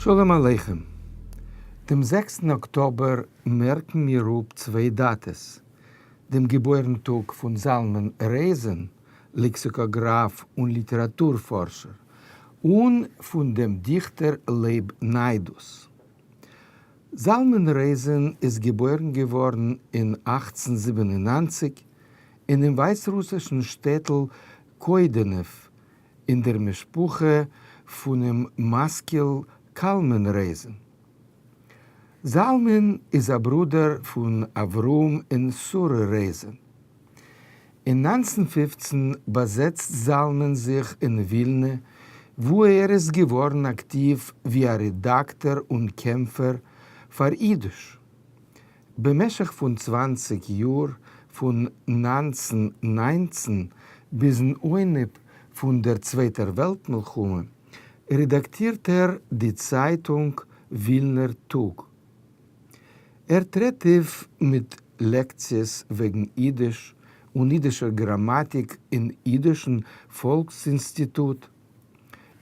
שלום עליכם. דעם זעקסטן אקטאבער מערקן מיר אפ צוויי דאטעס, דעם געבוירן טאג פון זלמן רייזען, לעקסיקאגראף און ליטעראטור פארשער, און פון דעם דיכטער לייב ניידוס. זלמן רייזען איז געבוירן געווארן אין 1897 אינעם ווייסרוסישן שטעטל קוידענעוו אין דער משפחה פונעם משכיל קלמן רייזען. זלמן איז א ברודער פון אברהם און שרה רייזען. אין 1915 באזעצט זלמן זיך אין ווילנע, וואו ער איז געווארן אקטיוו ווי א רעדאקטאר און קעמפער פאר אידיש. במשך פון 20 יאר, פון 1919 ביזן אנהייב פון דער צווייטער וועלט מלחמה, רעדאקטירט ער די צייטונג ווילנער טאג. ער טרעט אויף מיט לעקציעס וועגן אידיש און אידישער גראמאטיק אין אידישן פאלקס-אינסטיטוט,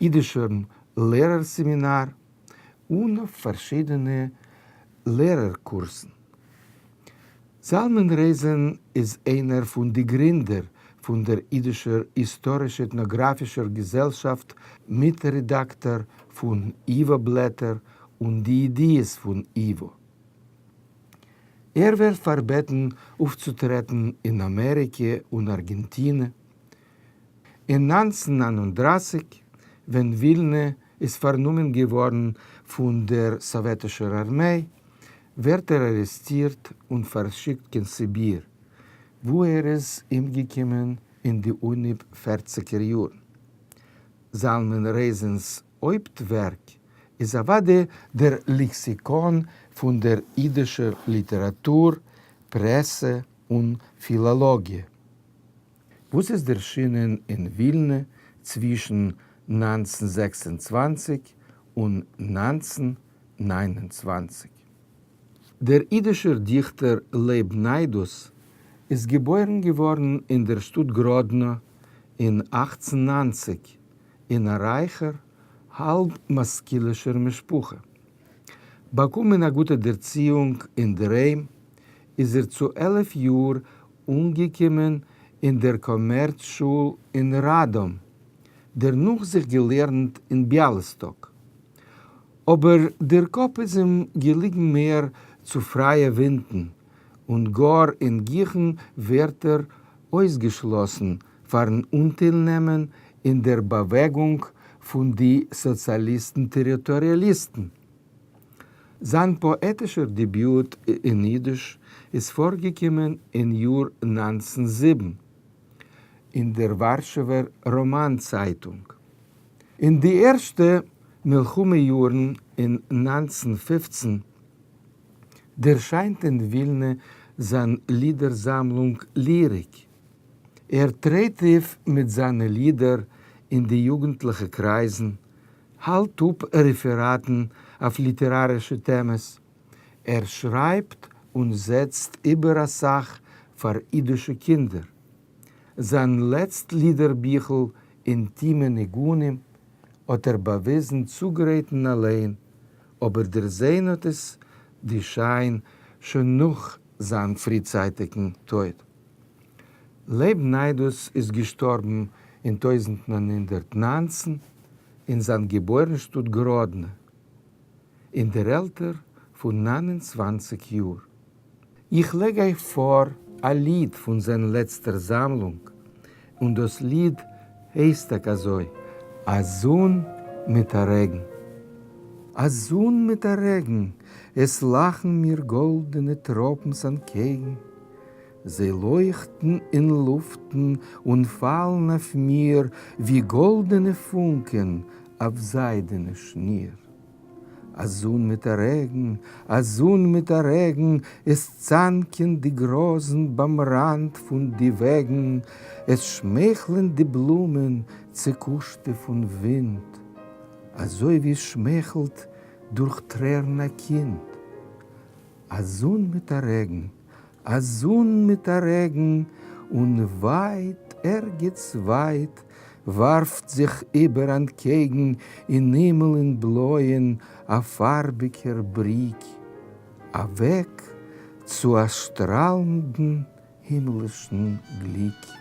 אידישערן לערער-סעמינאר און אויף פארשידענע לערער-קורסן. זלמן רייזען איז איינער פון די גרינדער פון דער אידישער היסטאריש-עטנאגראפישער געזעלשאפט, מיטרעדאקטאר פון ייווא בלעטער און די ידיעות פון ייווא. ער ווערט פארבעטן אויפצוטרעטן אין אמעריקע און ארגענטינע. אין 1939, ווען ווילנע איז פארנומען געווארן פון דער סאוועטישער ארמיי, ווערט ער ארעסטירט און פארשיקט קיין סיביר, וואו ער איז אומגעקומען אין די אנהייב פערציגער יארן. זלמן רייזענס הויפט ווערק איז אוודאי דער לעקסיקאן פון דער אידישער ליטעראטור, פרעסע און פילאלאגיע, וואס איז דערשינען אין ווילנע צווישן 1926 און 1929. דער אידישער דיכטער לייב ניידוס איז געבוירן געווארן אין דער שטאט גראדנא אין 1890 אין א רייכער, האלב-משכילישער משפחה. באקומען א גוטע דערציאונג אין דערהיים, איז ער צו 11 יאר אנגעקומען אין דער קאמערץ-שול אין ראדאם, דערנאך זיך געלערנט אין ביאליסטאק. אבער דער קאפ איז אים געליגן מער צו פרייע ווינטן, און גאר אין גיכן ווערט ער אויסגעשלאסן פארן אנטיילנעמען אין דער באוועגונג פון די סאציאליסטן-טעריטאריאליסטן. זיין פאעטישער דעביוט אין אידיש איז פארגעקומען אין יאר 1907 אין דער ווארשעווער ראמאן-צייטונג. אין די ערשטע מלחמה יארן אין 1915 דערשיינט אין ווילנע זיין לידער-זאמלונג ליריק. ער טרעט אויף מיט זיינע לידער אין די יוגנטליכע קרייזן, האלט אפ רעפעראטן אויף ליטערארישע טעמעס, ער שרייבט און זעצט איבער אסאך פאר אידישע קינדער. זיין לעצט לידער-ביכל אינטימע ניגונים האט ער באוויזן צוגרייטן אליין, אבער דערזען האט עס די שיין שוין נאך זיין פריצייטיגן טויט. לייב ניידוס איז געשטארבן אין 1919 אין זיין געבוירן-שטאט גראדנע, אין דער עלטער פון 29 יאר. איך לייג אייך פאר א ליד פון זיין לעצטער זאמלונג, און דאס ליד הייסט טאקע אזוי, א זון מיט א רעגן. א זון מיט א רעגן, עס לאכן מיר גאלדענע טראפנס אנטקעגן, זיי לויכטן אין לופטן און פאלן אויף מיר ווי גאלדענע פונקען אויף זיידענע שניר. א זון מיט א רעגן, א זון מיט א רעגן, עס צאנקען די גראזן ביים ראנד פון די וועגן, עס שמייכלען די בלומען צעקושטע פון ווינט, אזוי ווי עס שמייכלט דורך טרערן א קינד. א זון מיט א רעגן, א זון מיט א רעגן, און ווייט, ערגעץ ווייט, וואַרפֿט זיך איבער אַנטקעגן אין הימל אין בלויען אַ פֿאַרביקער בריק, אַ וועג צו אַ שטראַלנדן הימלישן גליק.